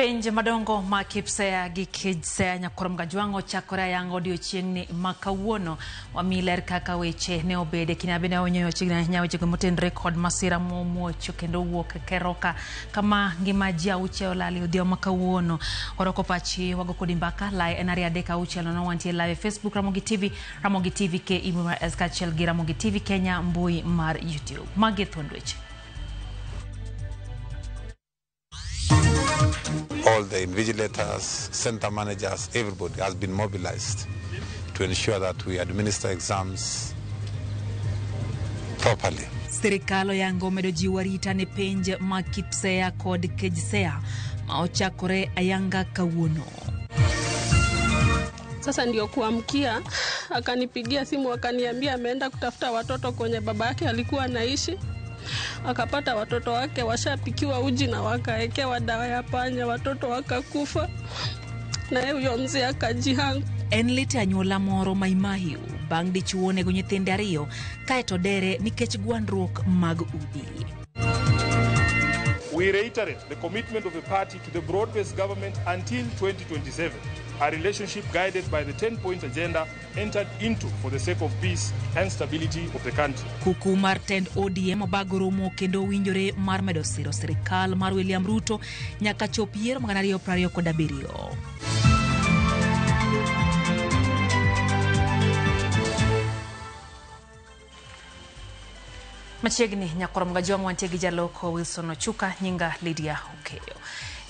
Penj madongo ma KPSEA gi KJSEA nyakorom Kajwang' ochakore ayanga odiochieng'ni ma kawuono. Wamiyi ler kaka weche ne obede kinde bende wanyoyo chiegni ahinya wechego motenore kod masira momuoch kendo owuok e Keroka kama ngima ji auchiel olal e odhiambo ma kawuono. Warwako pachi wago kodi mbaka lai en 2 3 6 0 wantie live e Facebook Ramogi TV, Ramogi TV KE mar S kaachiel gi Ramogi TV Kenya mbui mar YouTube. Magi e thuond weche. All the invigilators, center managers, everybody has been mobilized to ensure that we administer exams properly. Sirikal oyango medo jiwo arita ne penj mag KPSEA kod KJSEA ma ochakore ayanga kawuono. Sasa ndio kuamkia, akanipigia simu akaniambia ameenda kutafuta watoto kwenye baba yake alikuwa anaishi. Akapata watoto wake washapikiwa uji na wakaekewa dawa ya panya, watoto wakakufa, na yeye huyo mzee akajihang. En lit e anyuola moro ma Imahiu bang' dichuo onego nyithinde ariyo kaeto dere nikech gwandruok mag udi. We reiterate the commitment of the party to the broad-based government until 2027, a relationship guided by the 10-point agenda entered into for the sake of peace and stability of the country. Kuku mar tend ODM obago romo kendo owinjore mar medo siro sirikal mar William Ruto nyaka chop yiero mag 2027. Machiegni nyakorom Kajwang' wantie gi jaloko Wilson Ochuka, nyinga Lydia Okeyo.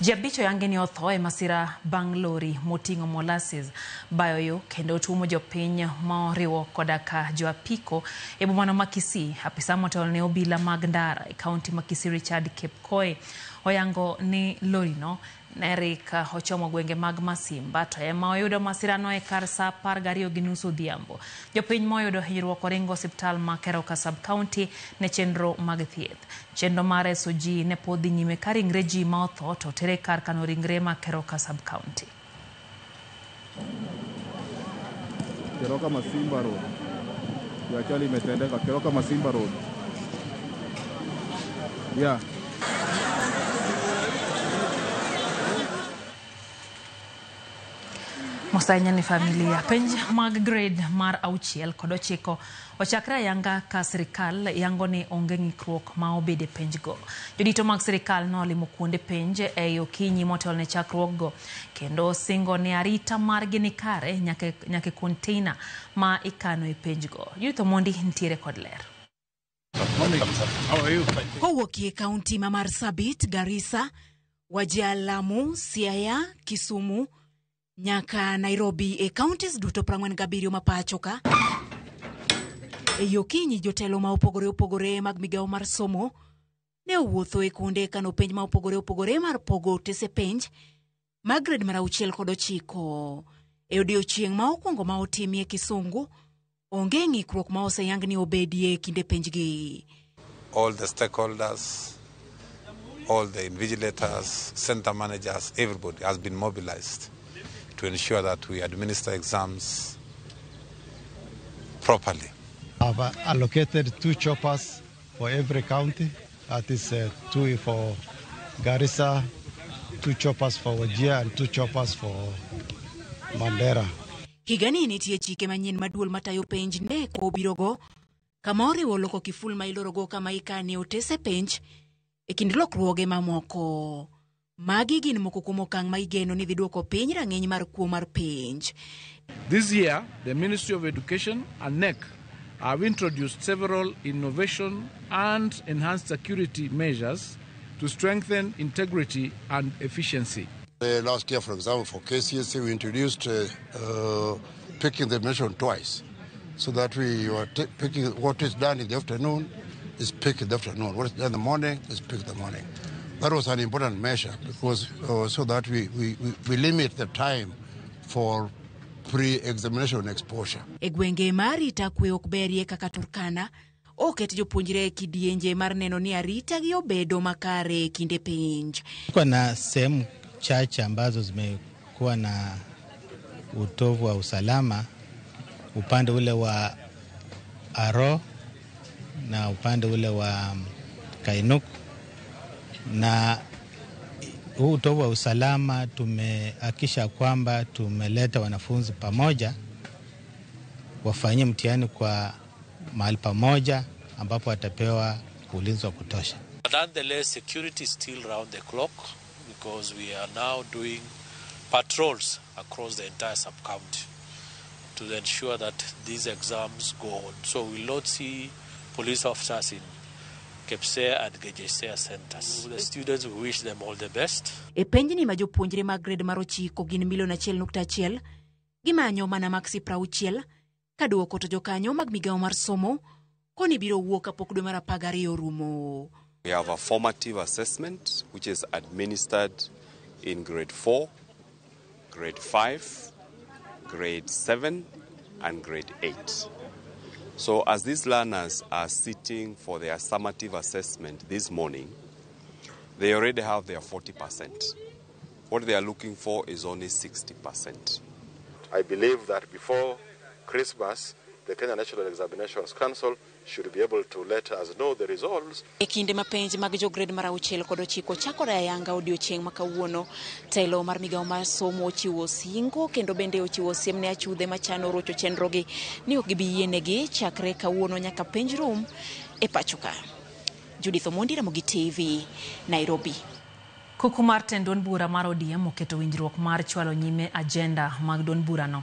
Ji abich oyangi ni otho e masira bang' lori moting'o molasses bayo yo kendo tuomo jopiny moriwo koda ka jo apiko e bomano ma Kisii. Apisa motelo ne obila mag ndara e kaunti ma Kisii Richard Kipkoi oyango ni lorino ne rik ochomo gwenge mag Masimba to ema oyudo masirano e kar saa 12:30 odhiambo. Jopiny moyudo hinyruok oringo osiptal ma Keroka sub-county ne chenro mag thieth. Chenro mar reso ji ne pod dhi nyime ka ringre ji ma otho to oter e kar kano ringre ma Keroka sub-county. Keroka Masimba Road. Ajali imetendeka Keroka Masimba Road. Yeah. Mosanya ni familia. Penj mag grade mar 6 kod 9 ochakre ayanga ka sirikal yango ni onge ng'ikruok ma obede penj go. Jodito mag sirikal nolimo kuonde penj e okinyi motelo ne chakruok go kendo singo ni arita margi ni kare nyaka container ma ikano e penj go. Judith Omondi nitiere kod ler. Kowuok e kaunti ma Marsabit, Garissa, Wajir, Lamu, Siaya, Kisumu nyaka Nairobi e counties duto 47 ma pacho ka. E okinyi jotelo ma opogore opogore mag migawo mar somo ne owuotho e kuonde kano penj ma opogore opogore mar pogo otese penj mag grade mar 6 kod 9. E odiochieng' ma okwongo ma otimie Kisungu, onge ng'ikruok ma oseyang ni obedie kinde penjgi. All the stakeholders, all the invigilators, center managers, everybody has been mobilized to ensure that we administer exams properly. I've allocated 2 choppers for every county. That is 2 for Garissa, 2 choppers for Wajir, and 2 choppers for Mandera. Higani nitie chike manyien ma duol matayo penj ne kobirogo kama oriwo loko kiful ma ilorogo kama ikane otese penj e kind lokruoge mamoko. Magi gin moko kuom okang' ma igeno ni dhi duoko piny rang'iny mar kuo mar penj. This year, the Ministry of Education and KNEC have introduced several innovation and enhanced security measures to strengthen integrity and efficiency. Last year, for example, for KCSE, we introduced picking the mission twice, so that we were picking what is done in the afternoon is picked in the afternoon, what is done in the morning is picked in the morning. That was an important measure because so that we limit the time for pre-examination exposure. E gwenge ma arita kwe ok berie kaka Turkana, oket jopuonjre e kidienje mar neno ni arita gi obedo makare kinde penj. Kuna sehemu chache ambazo zimekuwa na utovu wa usalama, upande ule wa Aro na upande ule wa Kainuk, na Huu utovu wa usalama tumehakikisha kwamba tumeleta wanafunzi pamoja wafanyie mtihani kwa mahali pamoja ambapo watapewa ulinzi wa kutosha. But nonetheless, security is still round the clock because we are now doing patrols across the entire sub-county to ensure that these exams go on. So we will not see police officers in KPSEA and KJSEA centers. The students, we wish them all the best. E penjni ma jopuonjre mag grade mar 9 gin milion 1.1 gimanyo mana maksi 60 ka duoko to jokanyo mag migawo mar somo koni biro wuok kapok dwe mar 12 orumo. We have a formative assessment which is administered in grade 4, grade 5, grade 7 and grade 8. So as these learners are sitting for their summative assessment this morning, they already have their 40%. What they are looking for is only 60%. I believe that before Christmas, the Kenya National Examinations Council should be able to let us know the results. E kinde ma penj mag jo grade mar 6 kod 9 chakore ayanga odiochieng' ma kawuono, telo mar migawo mar somo ochiwo singo kendo bende ochiwo siem ne achudhe machano rocho chenrogi ni ok gibi yienegi chakre kawuono nyaka penj rum e pacho ka. Judith Omondi, Ramogi TV, Nairobi. Kuku mar tend duond bura mar ODM oketo winjruok mar chwalo nyime agenda mag duond burano.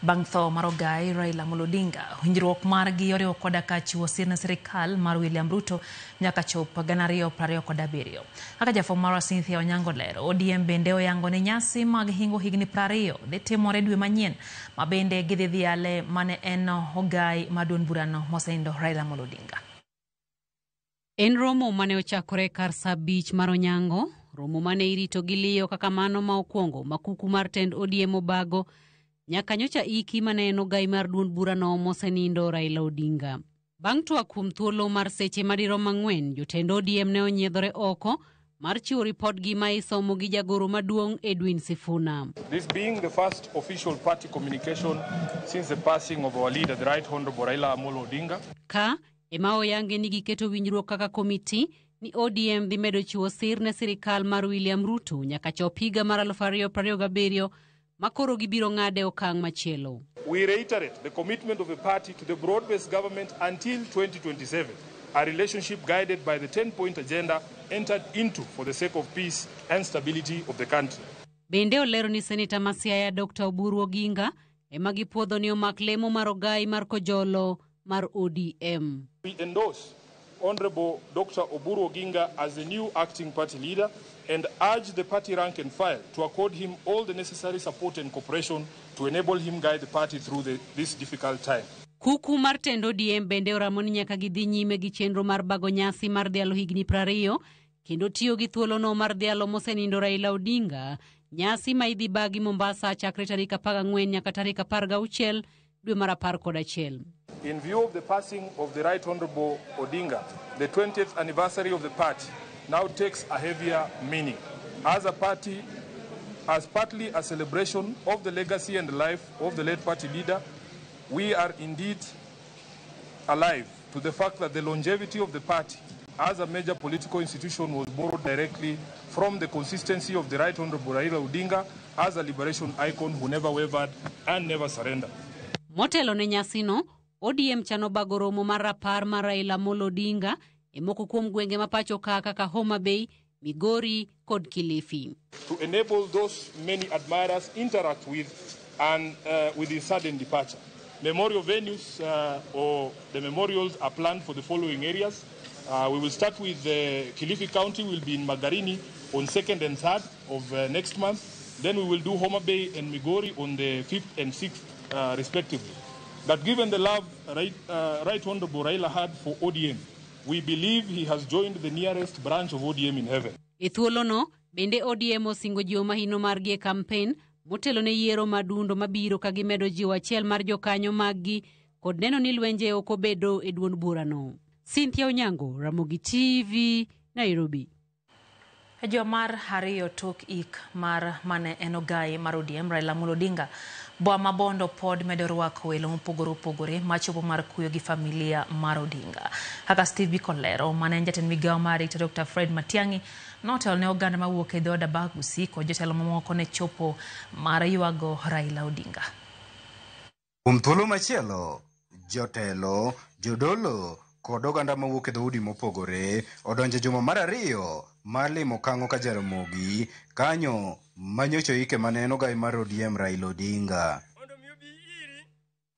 Bang' tho mar ogai Raila Amolo Odinga, winjruok margi oriwo koda ka chiwo sir ne sirikal mar William Ruto nyaka chop 2027. Kaka jafwambo marwa Cynthia Onyango lero, ODM bende oyango ni nyasi mag hingo higni 20 dhi timore dwe manyien, ma bende gidhi dhiale mane en ogai mar duond burano mosenindo Raila Amolo Odinga. En romo mane ochakore kar saa 5 mar Onyango, romo mane irito gi liyo kaka mano ma okwongo ma kuku mar tend ODM obago nyaka nyocha iki mane en ogai mar duond burano mosenindo Raila Odinga. Bang' twak kuom thuolo mar seche madirom 4, jotend ODM ne onyiedhore oko mar chiwo ripodgi ma isomo gi jagoro maduong' Edwin Sifuna. This being the first official party communication since the passing of our leader, the Right Honorable Raila Amolo Odinga. Ka ema oyange ni giketo winjruok kaka komiti ni ODM dhi medo chiwo sir ne sirikal mar William Ruto nyaka chop higa mar 2027 makoro gibiro ng'ade okang' machielo. We reiterate the commitment of the party to the broad-based government until 2027, a relationship guided by the 10-point agenda entered into for the sake of peace and stability of the country. Bende olero ni Seneta ma Siaya Dr. Oburu Oginga ema gipuodho ni omak lemo mar ogai mar Kojolo mar ODM. We endorse Honorable Dr. Oburu Oginga as the new acting party leader and urge the party rank and file to accord him all the necessary support and cooperation to enable him guide the party through this difficult time. Kuku mar tend ODM bende oramo ni nyaka gidhi nyime gi chenro mar bago nyasi mar dhialo higni 20 kendo tiyo gi thuolono mar dhialo mosenindo Raila Odinga, nyasi ma idhi bagi Mombasa chakre tarik 14 nyaka tarik 16 dwe mar 11. In view of the passing of the Right Honorable Odinga, the 20th anniversary of the party now takes a heavier meaning. As a party, as partly a celebration of the legacy and life of the late party leader, we are indeed alive to the fact that the longevity of the party as a major political institution was borrowed directly from the consistency of the Right Honorable Raila Odinga as a liberation icon who never wavered and never surrendered. Motelo ne nyasino, ODM chano bago romo mar rapar mar Raila Amolo Odinga e moko kuom gwenge ma pacho ka kaka Homa Bay, Migori kod Kilifi. To enable those many admirers interact with and with his sudden departure. Memorial venues or the memorials are planned for the following areas. We will start with Kilifi County, will be in Magarini on 2nd and 3rd of next month. Then we will do Homa Bay and Migori on the 5th and 6th respectively. But given the love Right Honorable Raila had for ODM, we believe he has joined the nearest branch of ODM in heaven. E thuolono, bende ODM osingo jiwo mahino margi e campaign motelo ne yiero madundo mabiro ka gimedo jiwo achiel mar jokanyo maggi kod neno ni lwenje ok obedo e duond burano. Cynthia Onyango, Ramogi TV, Nairobi. E juma mar ariyo tok ik mar mane en ogai mar ODM Raila Amolo Odinga, Boma ma Bondo pod medo rwako welo mopogore opogore machopo mar kuyo gi familia mar Odinga. Kaka Steve Biko lero, mane en jatend migawo mar arita Dr. Fred Matiang'i notelo ne oganda mawuok e dhood Abagusi kod jotelo mamoko ne chopo mar ywago Raila Odinga. Kuom thuolo machielo, jotelo, jodolo kod oganda mawuok e dhoudi mopogore odonjo e juma mar ariyo mar limo Kang'o ka Jaramogi kanyo manyocha oike mane en ogai mar ODM Raila Odinga.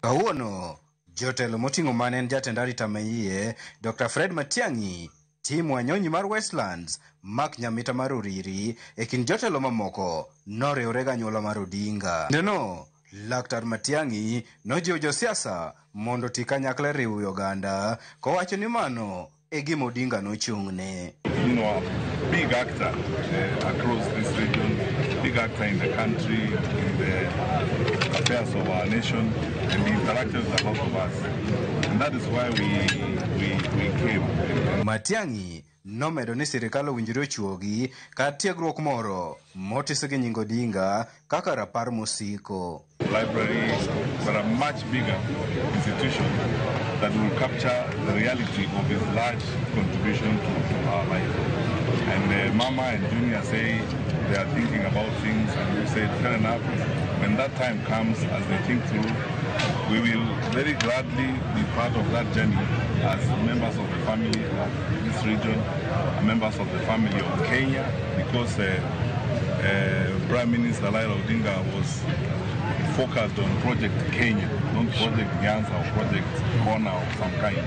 Kawuono, jotelo moting'o mane en jatend arita maiye Dr. Fred Matiang'i, Tim Wanyonyi mar Westlands, Mark Nyamita mar Uriri e kind jotelo mamoko noriwre gi anyuola mar Odinga. Kindeno, Laktar Matiang'i nojiwo josiasa mondo oti kanyakla e riwo oganda kowacho ni mano e gima Odinga nochung'ne. A big actor across this region, big actor in the country, in the affairs of our nation, and he interacted with a lot of us. And that is why we came. Matiang'i nomedo ni sirikal owinjore ochuogi kar tiegruok moro motis gi nying Odinga kaka rapar mosiko. Library, but a much bigger institution that will capture the reality of his large contribution to our life. And Mama and Junior say they are thinking about things, and we said, fair enough, when that time comes, as they think through, we will very gladly be part of that journey as members of the family of this region, members of the family of Kenya, because Prime Minister Raila Odinga was focused on Project Kenya, not Project Nyanza or Project Corner of some kind.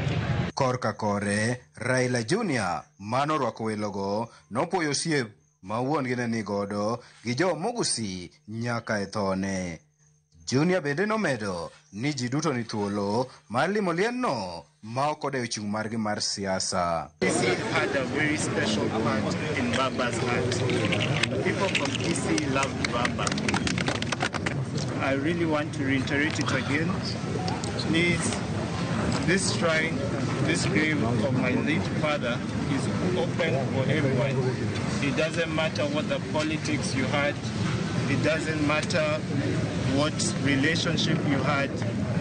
Korka kore, Raila Junior manorwako welogo nopuoyo osiep ma wuon-gi ne nigodo gi jo Mugusi nyaka e thone. Junior bende nomedo ni ji duto ni thuolo mar limo liendno ma ok odewo chung' margi mar siasa. Kisii had a very special part in Baba's heart. The people from Kisii loved Baba. I really want to reiterate it again. Please, this shrine, this grave of my late father is open for everyone. It doesn't matter what the politics you had. It doesn't matter what relationship you had.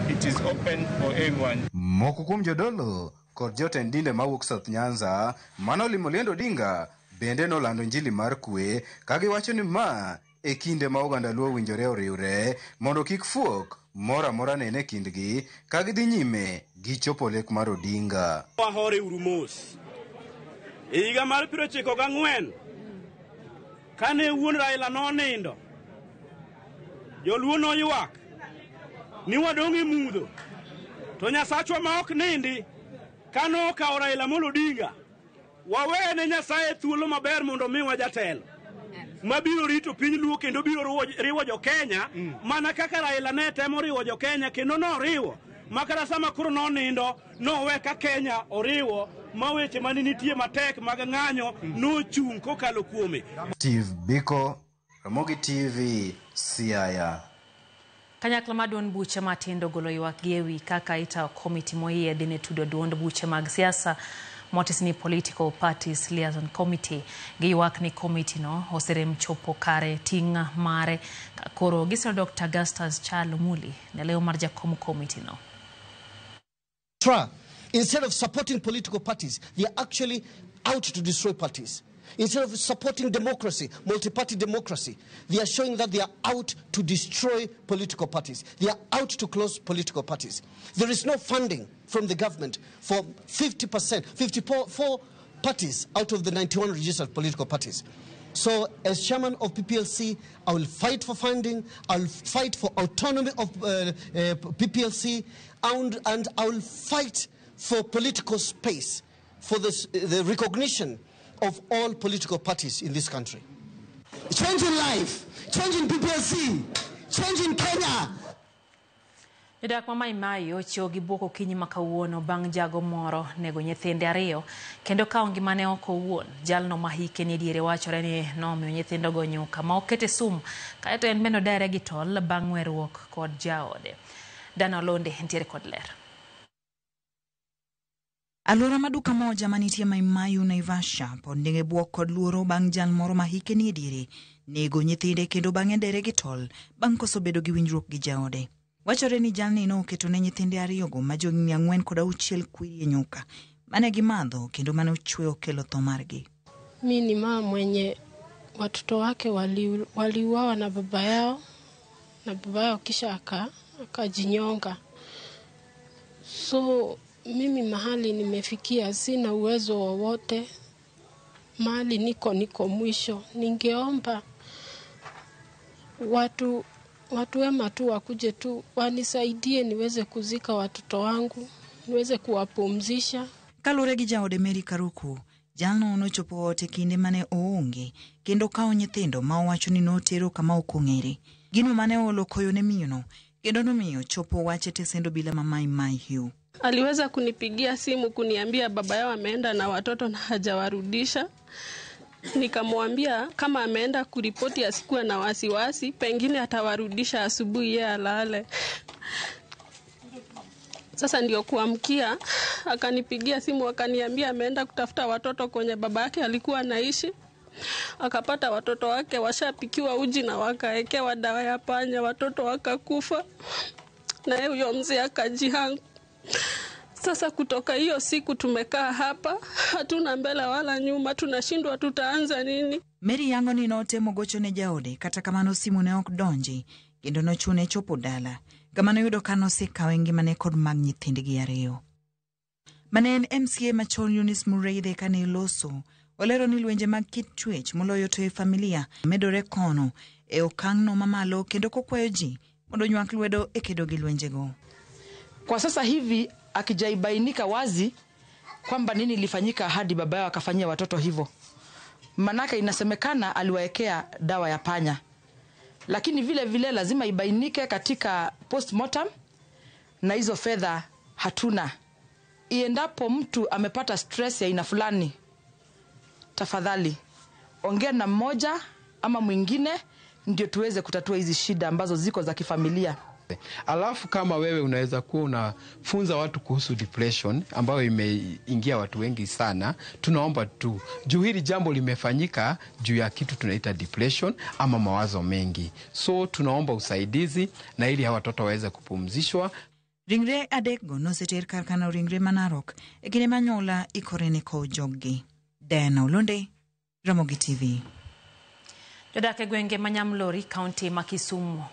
It is open for everyone. Moko kuom jodolo kod jotend dinde mawuok South Nyanza manolimo liend Odinga bende nolando injili mar kwe ka giwacho ni ma e kinde ma oganda Luo owinjore oriwre mondo kik fuok moro amora nene e kindgi ka gidhi nyime gi chopo lek mar Odinga. Wahore uru mos. E higa mar 94 kane wuon Raila nonindo, joluo noywak ni wadong' e mudho, to Nyasachwa ma ok nindi kane okawo Raila Amolo Odinga, wawene Nyasaye thuolo maber mondo omiwa jatelo mabiro rito piny Luo kendo biro riwo jo Kenya mana kaka Raila ne temo riwo jo Kenya kendo noriwo makata sama koro nonindo nowe ka Kenya oriwo ma weche mane nitie matek mag ng'anyo nochung' kokalo kuome. Steve Biko, Ramogi TV, Siaya. Kanyakla mar duond buche matindo golo ywak gi ewi kaka itayo komiti moyiedhi ne tudo duond buche mag siasa motis ni Political Parties Liaison Committee. Giywak ni komiti no oserem chopo kare ting' mare koro gisiro Dr. Augustus Chalo Muli ne leo mar jakom komiti no. Instead of supporting political parties, they are actually out to destroy parties. Instead of supporting democracy, multi-party democracy, they are showing that they are out to destroy political parties. They are out to close political parties. There is no funding from the government for 50%, 54 parties out of the 91 registered political parties. So as chairman of PPLC, I will fight for funding, I will fight for autonomy of PPLC, and I will fight for political space, for the recognition of all political parties in this country. Change in life, change in PPLC, change in Kenya. Jodak ma Maimai ochiewo gi buok okinyi ma kawuono bang' jago moro nego nyithinde ariyo kendo kawo ngimane oko owuon. Jalno ma hike ni diere wachore ni nomiyo nyithindogo nyuka ma okete sum kaeto en bende odere gi tol bang' weruok kod jaode. Dana Olonde nitiere kod ler. Alwora ma duka moja manitie Maimayu Naivasha pod nigi bwok kod luoro bang' jal moro ma hike nie diere nego nyithinde kendo bang'e dere gi tol bang' koso bedo gi winjruok gi jaode. Wachore ni jalni noketo ne nyithinde ariyogo ma johigni 4 kod 6 kwiri e nyuka mane gimadho kendo mane ochwe okelo tho margi. Mi ni mama mwenye watoto wake waliuawa na baba yao, na baba yao kisha akajinyonga. So mimi mahali nimefikia sina uwezo wowote, mahali niko mwisho. Ningeomba watu wema tu wakuje tu wanisaidie niweze kuzika watoto wangu, niweze kuwapumzisha. Kaluwore gi jaode Mary Karuku, jalno nochopo ot e kinde mane oonge kendo kawo nyithindo ma owacho ni notero kama ok ong'ere. Gino mane oolo koyo ne miyono kendo nomiyo chopo wach e tesend obila ma Mai Mahiu. Aliweza kunipigia simu kuniambia baba yao ameenda na watoto na hajawarudisha. Nikamwambia kama ameenda kuripoti asikuwe na wasiwasi, pengine atawarudisha asubuhi yeye alale. Sasa ndio kuamkia akanipigia simu akaniambia ameenda kutafuta watoto kwenye baba yake alikuwa anaishi. Akapata watoto wake washapikiwa uji na wakaekewa dawa ya panya, watoto wakakufa. Na huyo mzee akajihang. Sasa kutoka hiyo siku tumekaa hapa, hatuna mbele wala nyuma, tunashindwa tutaanza nini. Mary yango ni notemo gocho ne jaode kata kamano simu ne ok donji kendo nochune chopo dala. Kamano yudo ka nosekawe ngimane kod mag nyithindgi ariyo. Mane en MCA machon Eunice Mureithe kane loso, olero ni lwenje mag kit chwech moloyo to e familia medore kono e okang'no mamalo kendo kokwayo ji mondo onywak lwedo e kedo gi lwenjego. Kwa sasa hivi akijaibainika wazi kwamba nini ilifanyika hadi baba yao akafanyia watoto hivyo. Manake inasemekana aliwaekea dawa ya panya. Lakini vile vile lazima ibainike katika postmortem, na hizo fedha hatuna. Iendapo mtu amepata stress ya aina fulani, tafadhali ongea na mmoja ama mwingine ndio tuweze kutatua hizi shida ambazo ziko za kifamilia. Alafu kama wewe unaweza kuwa unafunza watu kuhusu depression ambayo imeingia watu wengi sana, tunaomba tu juu hili jambo limefanyika juu ya kitu tunaita depression ama mawazo mengi, so tunaomba usaidizi na ili hawa watoto waweze kupumzishwa. Ringre adekgo noseter kar kano ringre ma Narok e kinde ma anyuola ikore ne kowo joggi. Diana Olonde, Ramogi TV. Jodak e gwenge ma Nyamlori, kaunti ma Kisumu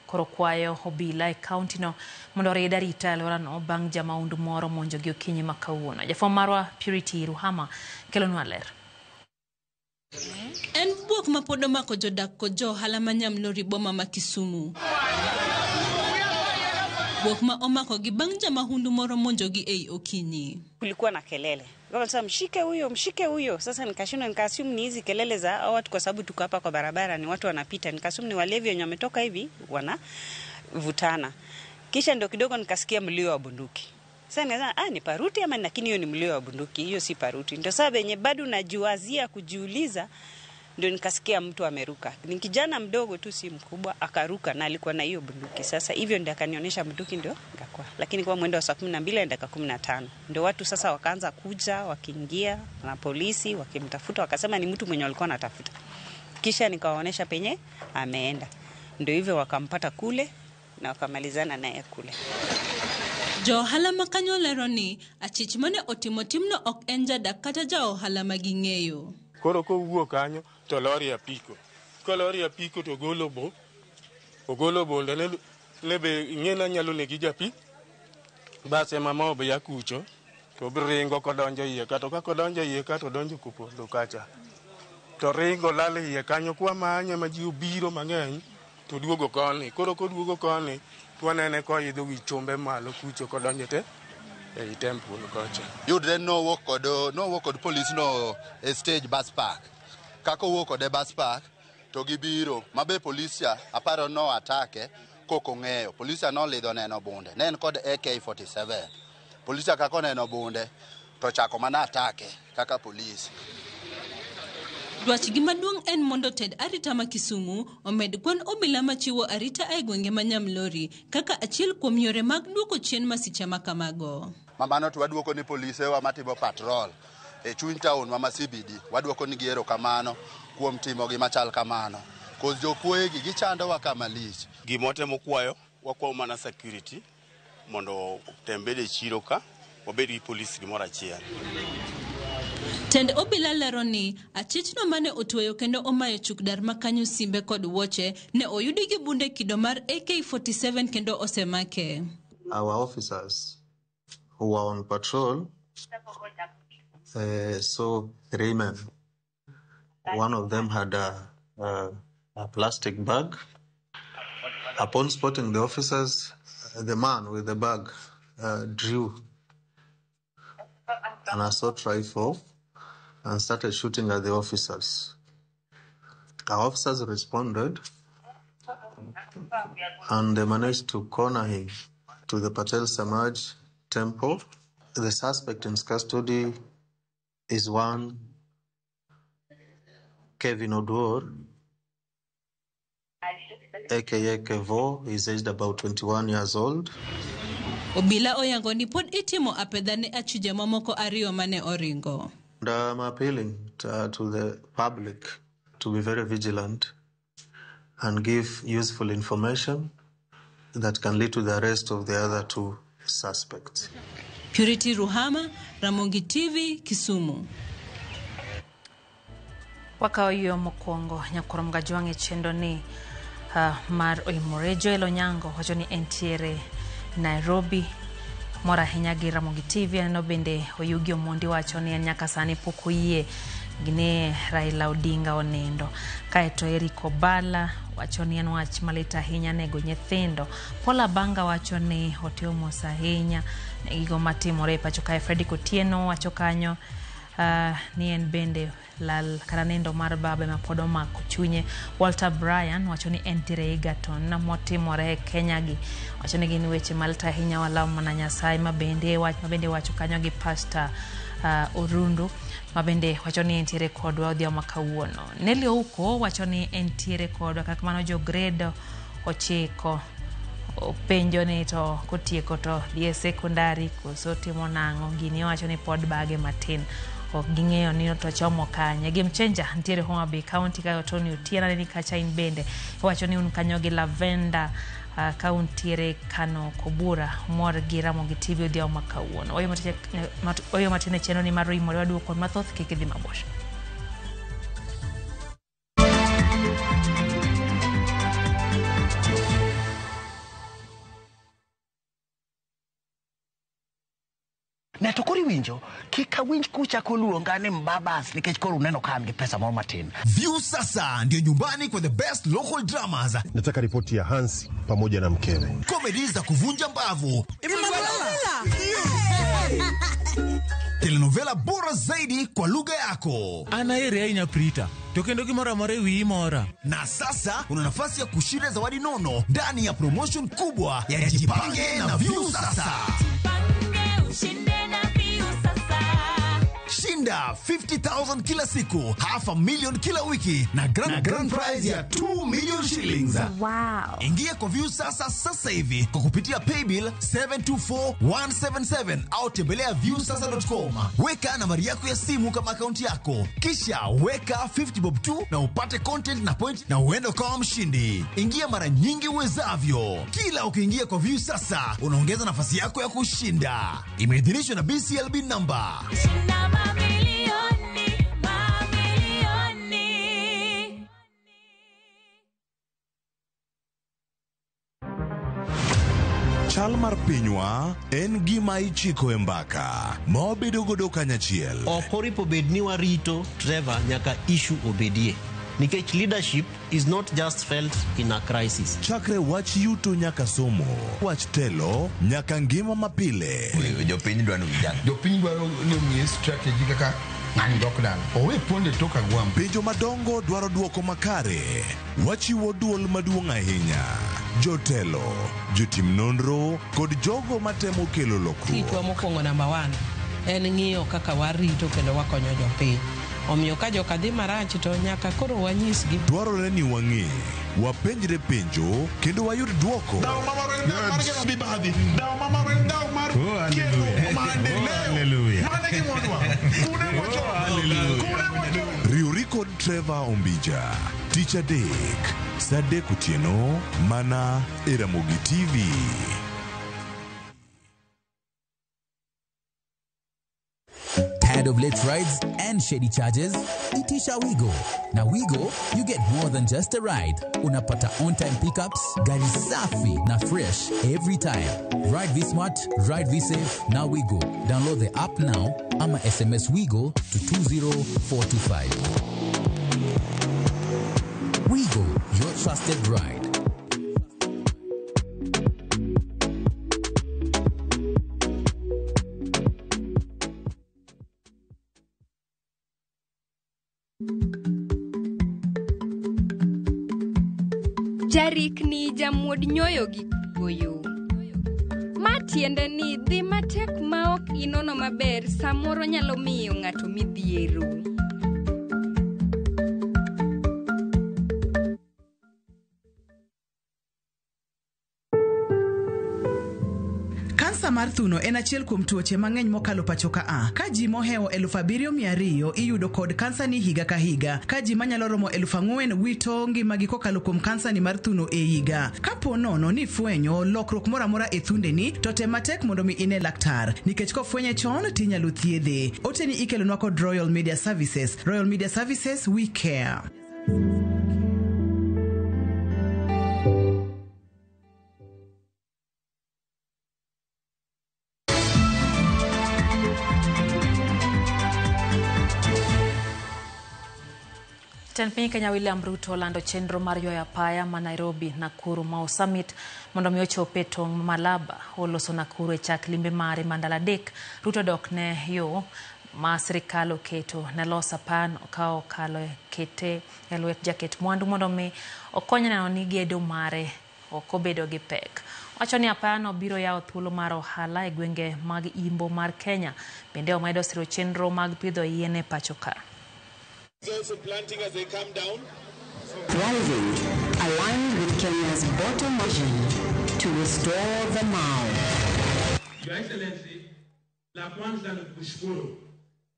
koro kwayo obila e kaunti no mondo orid arita e alworano bang' jamaundu moro monjogi okinyi ma kawuono. Jafwambo marwa Purity Ruhama kelonwa ler. En bwok ma pod omako jodak kod jo ohala ma Nyamlori boma ma Kisumu. Bwok ma omakogi bang' jamahundu moro monjogi ei okinyi. Kulikuwa na kelele. Sasa mshike huyo, mshike huyo. Sasa nikashindwa, nikaassume ni hizi kelele za watu kwa sababu tuko hapa kwa barabara ni watu wanapita. Nikaassume ni walevi wenye wametoka hivi wanavutana. Kisha ndio kidogo nikasikia mlio wa bunduki. Sasa nikasema ni paruti ama, lakini hiyo ni mlio wa bunduki, hiyo si paruti. Ndio sababu yenye bado najiwazia kujiuliza, ndio nikasikia mtu ameruka. Ni kijana mdogo tu, si mkubwa, akaruka na alikuwa na hiyo bunduki. Sasa hivyo ndio akanionyesha bunduki, ndio nikakuwa. Lakini kwa mwendo wa saa 12:15 ndio watu sasa wakaanza kuja, wakiingia na polisi wakimtafuta, wakasema ni mtu mwenye walikuwa wanatafuta. Kisha nikawaonesha penye ameenda. Ndio hivyo wakampata kule na wakamalizana naye kule. Jo ohala ma kanyo lero ni achich mane otimo timno ok en jadak kata ja ohala ma ging'eyo. Koro kowuok kanyo to lori apiko. Ka lori apiko to ogolo bo. Ogolo bonde ne be ing'e nyalo negi japi. Bas ema ma obiya kucho to ringo kodonjo iye ka, to ka kodonjo iye ka to donjo kopondo kacha. To ringo lal iye kanyo kwa manye ma ji obiro mang'eny to duogo koni. Koro koduogo koni to wanene koidho wi chombe malo kucho kodonjo te ei temple kocha. Yudre nowuok kod polis no e stage bus park. Kaka owuok kode bus park to gibiro mabe polis cha aparo no atake kok ong'eyo. Polis cha nolidho neno bunde. Ne en kod AK-47. Polis cha kaka oneno bunde to chako mana atake kaka polis. Dwachgi maduong' en mondo ted arita ma Kisumu omed kwan obila machiwo arita e gwenge ma Nyamlori kaka achiel kuom yore mag duoko chien masiche ma kamago. Ma mano to waduoko ni polisewa matimo patrol e chuny town ma CBD. Waduoko nigi erokamano kuom timo gima chal kamano. Cause jokuoye gi gichandowa kama lich. Gima watemo kwayo, wakwayo mana security mondo otem bedo e chiro ka, wabed gi police gimoro achiel. Tend obila lero ni achichno mane otweyo kendo omayo chuk dar makanyo simbe kod wuoche ne oyudi gi bunde kido mar AK47 kendo osemake. Our officers who were on patrol saw three men. One of them had a plastic bag. Upon spotting the officers, the man with the bag drew an assault rifle and started shooting at the officers. Our officers responded and they managed to corner him to the Patel Samaj temple. The suspect in custody is one Kevin Oduor, aka Kevo. He's aged about 21 years old. Obila oyango ni pod itimo apedha ne achije mamoko ariyo mane oringo. And I'm appealing to the public to be very vigilant and give useful information that can lead to the arrest of the other two suspects. Purity Ruhama, Ramogi TV, Kisumu. Wakawo yo mokwongo nyakurom Gajwang' e chenro ni mar Oimore. Joel Onyango wacho ni entiere Nairobi. Mor ahinya gi Ramogi TV. Aneno bende Oyugi Omondi wacho ni en nyaka sani pok oyie gi Raila Odinga onindo. Kaeto Eric Obala wacho ni en wach malit ahinya nego nyithindo. Paul Abanga wacho ni otimo mos ahinya ne gigo matimore e pacho kae. Fredrick Otieno wacho kanyo ni en bende lal kata nindo mar baba ema pod omako chunye. Walter Bryan wacho ni entiere Egerton motimore e Kenya gi. Wacho ni gin weche malit ahinya, walamo mana Nyasaye mabende wach mabende wacho kanyo gi Pastor Orundu mabende wacho ni entiere kodwa odhiambo ma kawuono. Nelly Ouko wacho ni entiere kodwa kata kamano jo grade 9 openjo ni to kotieko to dhi e sekondari koso timo nang'o. Gini wacho ni pod bage matin ok ging'eyo ni to chomo kanye. Game changer nitiere Homa Bay County kae Tony Otieno ni kacha in bende wacho ni un kanyo gi Lavenda ka untiere Kano Kobura mor gi Ramogi TV odhiambo ma kawuono. Oyo matin e chenro ni mar Oimore waduoko mathoth kik idhi mabor. Ne to koro iwinjo kik awinj kuchako luonga ni mbabas nikech koro uneno ka an gi pesa moro matin. View sasa ndio nyumbani kwa the best local dramas. Nataka ripoti ya Hansi pamoja na mkewe. Comedy za kuvunja mbavu. Telenovela bora zaidi kwa lugha yako. Anaere ahinya Prita. To kendo gimoro amora e wiyi mora. Na sasa una nafasi ya kushinda zawadi nono ndani ya promotion kubwa ya Jipange na View Sasa. Shinda 50,000 kila siku, 500,000 kila wiki na grand prize ya 2 million shillings. Wow. Ingia kwa View Sasa sasa hivi kwa kupitia paybill 724177 au tembelea viewsasa.com. Weka nambari yako ya simu kama akaunti yako, kisha weka 50 bob tu na upate content na point na uende ukawa mshindi. Ingia mara nyingi uwezavyo. Kila ukiingia kwa View Sasa unaongeza nafasi yako ya kushinda. Imeidhinishwa na BCLB number. Chal mar pinywa en gima ichiko e mbaka ma wabedo godo kanyachiel. Ok oripo bed ni warito Trevor nyaka issue obedie. Nikech leadership is not just felt in a crisis. Chakre wach yuto nyaka somo, wach telo nyaka ngima mapile. Jopiny dwaro ni vijana. Jopiny dwaro ni omiye strategy kaka ng'ani dok dala. Owe ponde tok agwambo. Penjo madongo dwaro duoko makare. Wachiwo duol maduong' ahinya. Jotelo, jotim nonro kod jogo matemo kelo lokruok. Tichwa mokwongo namba 1 en ng'iyo kaka warito kendo wakonyo jopiny. Omiyo ka joka dhi marach to nyaka koro wanyisgi. Dwarore ni wang'e, wapenjre penjo kendo wayud dwoko. Riwri kod Trevor Ombija tich adek saa 3 otieno mana e Ramogi TV. Tired of late rides and shady charges? Itisha Wigo. Na Wigo, you get more than just a ride. Unapata on-time pickups, gari safi na fresh every time. Ride V-Smart, ride V-Safe, na Wigo. Download the app now ama SMS Wigo to 20425. Wigo, your trusted ride. Jarikni jamuod nyoyo gi kuoyo. Ma tiende ni dhi matek ma ok inono maber samoro nyalo miyo ng'ato midhiero. Kansa mar thuno en achiel kuom tuoche mang'eny mokalo pacho ka a. Ka ji mohewo 7,200 iyudo kod kansa ni higa ka higa. Ka ji manyalo romo 4,000 wito ngimagi kokalo kuom kansa ni mar thuno e higa. Kapo nono ni ifwenyo lokruok moro amora e thundeni, to tem matek mondo mi ine laktar. Nikech kofwenye chon tinyalo thiedhe. Oteni ikelonwa kod Royal Media Services. Royal Media Services, we care. Jatend piny Kenya William Ruto olando chenro mar ywayo apaya ma Nairobi Nakuru Mau Summit mondo mi ochop e tong' ma Malaba. Oloso Nakuru e chak limbe mare ma ndalo adek. Ruto dok ne yo ma sirikal oketo ne loso apayano ka okalo kete e lwet jaket mwandu mondo mi okony neno ni gedo mare ok obedo gi pek. Wacho ni apayano biro yawo thuolo mar ohala e gwenge mag imbo mar Kenya. Bende omedo siro chenro mag pidho yien e pacho ka. Also planting as they come down. Thriving, aligned with Kenya's bottom vision to restore the Mau. Your Excellency, la kwanza ni kushukuru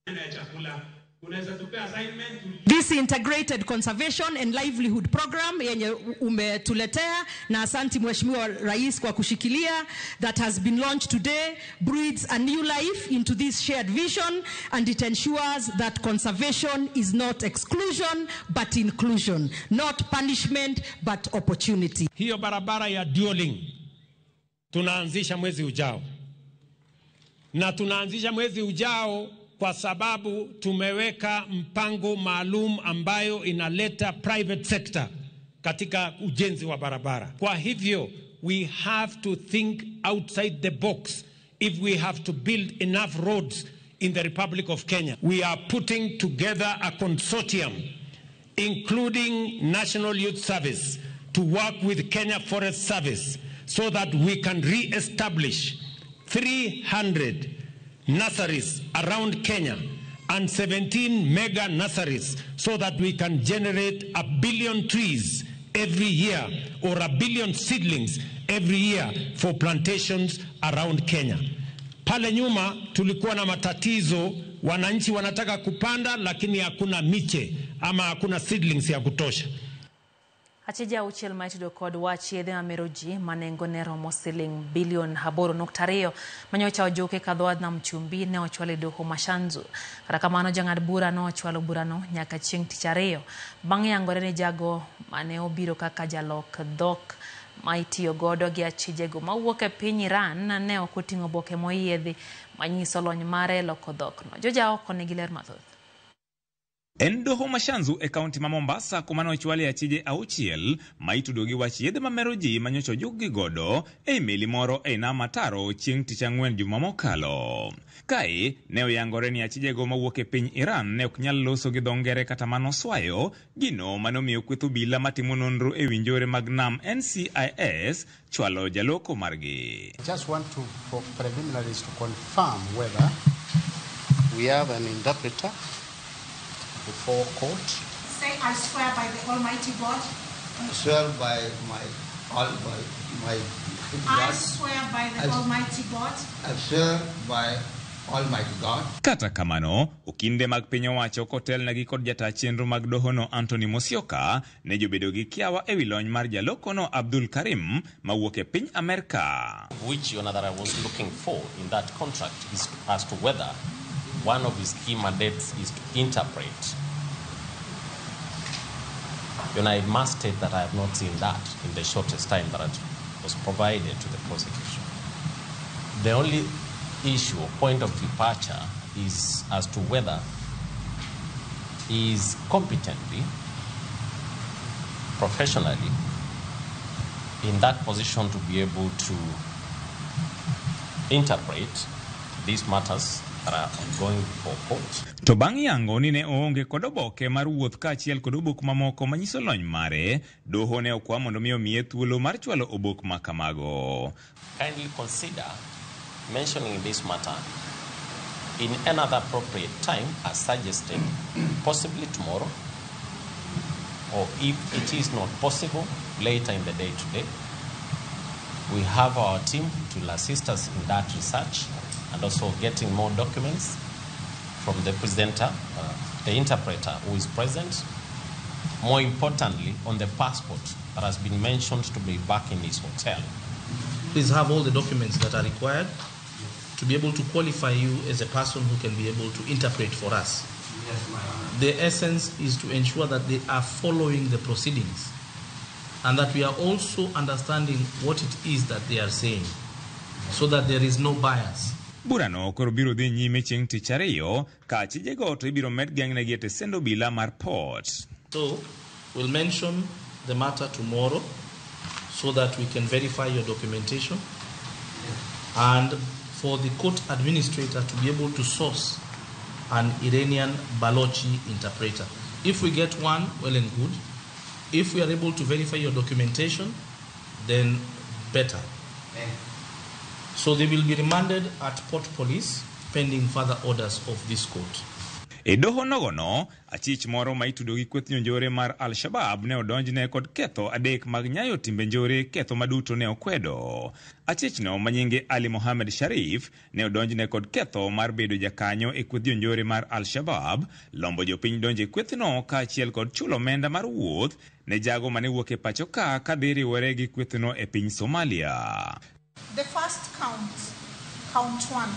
aina ya chakula. Unaweza tupea assignment. This integrated conservation and livelihood program yenye umetuletea, na asanti Mheshimiwa Rais kwa kushikilia, that has been launched today breathes a new life into this shared vision, and it ensures that conservation is not exclusion but inclusion, not punishment but opportunity. Hiyo barabara ya dueling tunaanzisha mwezi ujao, na tunaanzisha mwezi ujao kwa sababu tumeweka mpango maalum ambayo inaleta private sector katika ujenzi wa barabara. Kwa hivyo we have to think outside the box if we have to build enough roads in the Republic of Kenya. We are putting together a consortium including National Youth Service to work with Kenya Forest Service so that we can re-establish 300 nurseries around Kenya and 17 mega nurseries so that we can generate 1 billion trees every year or 1 billion seedlings every year for plantations around Kenya. Pale nyuma tulikuwa na matatizo, wananchi wanataka kupanda lakini hakuna miche ama hakuna seedlings ya kutosha. Achije auchiel ma itudo kod wach yedhe mamero ji ma nengone romo siling bilion 8.2 manyocha ojuke ka dhowadh nam chumbi ne ochwal e doho ma Shanzu. Kata kamano jang'ad bura no ochwalo burano nyaka chieng' tich ariyo bang' yangore ni jago mane obiro kaka jalok dhok ma itiyo godo gi achijego mawuok e piny Iran ne ok oting'o oboke moyiedhi manyiso lony mare e loko dhokno. Joja oko nigi ler mathoth. En doho ma Shanzu e kaunti ma Mombasa kuma ne ochwale achije auchiel ma itudo gi wach yedhe mamero ji manyocha ojukgi godo e meli moro e nam Ataro chieng' tich ang'wen juma mokalo. Kae ne oyangore ni achijego mawuok e piny Iran ne ok nyal loso gi dho ngere kata mano swayo, gino mane omiyo kweth obila matimo nonro e winjore mag nam NCIS chwalo jaloko margi. I just want to, for preliminaries, to confirm whether we have an interpreter before court. Say, I swear by the Almighty God. I swear by my all by my I God. swear by the Almighty God. I swear by Almighty God. Kata kamano, okinde mag piny owacho kotelnegi kod jata chenro mag dohono Anthony Musyoka ne jobedo gi kiawa ewi lony mar jalokono Abdul Karim mawuok e piny Amerka. Which, Your Honor, that I was looking for in that contract is as to whether one of his key mandates is to interpret. Your Honor, I must state that I have not seen that in the shortest time that was provided to the prosecution. The only issue or point of departure is as to whether he is competently, professionally, in that position to be able to interpret these matters that are ongoing before court. To bang' yango ni ne oonge kod oboke mar wuoth kaachiel kod obok mamoko manyiso lony mare, doho ne okwa mondo mi omiye thuolo mar chwalo obok ma kamago. Kindly consider mentioning this matter in another appropriate time as suggested, possibly tomorrow, or if it is not possible, later in the day today. We have our team to assist us in that research and also getting more documents from the presenter, the interpreter who is present. More importantly, on the passport that has been mentioned to be back in his hotel. Please have all the documents that are required to be able to qualify you as a person who can be able to interpret for us. Yes, my Honor. The essence is to ensure that they are following the proceedings and that we are also understanding what it is that they are saying so that there is no bias. Burano koro biro dhi nyime chieng' tich ariyo ka achijego to ibiro med geng'negi e tesend obila mar Port. So we'll mention the matter tomorrow so that we can verify your documentation and for the court administrator to be able to source an Iranian Balochi interpreter. If we get one, well and good. If we are able to verify your documentation, then better. So they will be remanded at Port Police pending further orders of this court. E doho nogono, achich moro ma itudo gi kweth jonjore mar Al-Shabab ne odonjne kod ketho adek mag nyayo timbe njore, ketho maduto ne okwedo. Achichno ma nyinge Ali Mohamed Sharif ne odonjne kod ketho mar bedo jakanyo e kweth jonjore mar Al-Shabab, lombo jopiny donjo e kwethno kaachiel kod chulo omenda mar wuoth ne jago mane wuok e pacho ka kadhi riwore gi kwethno e piny Somalia. The first count, count one,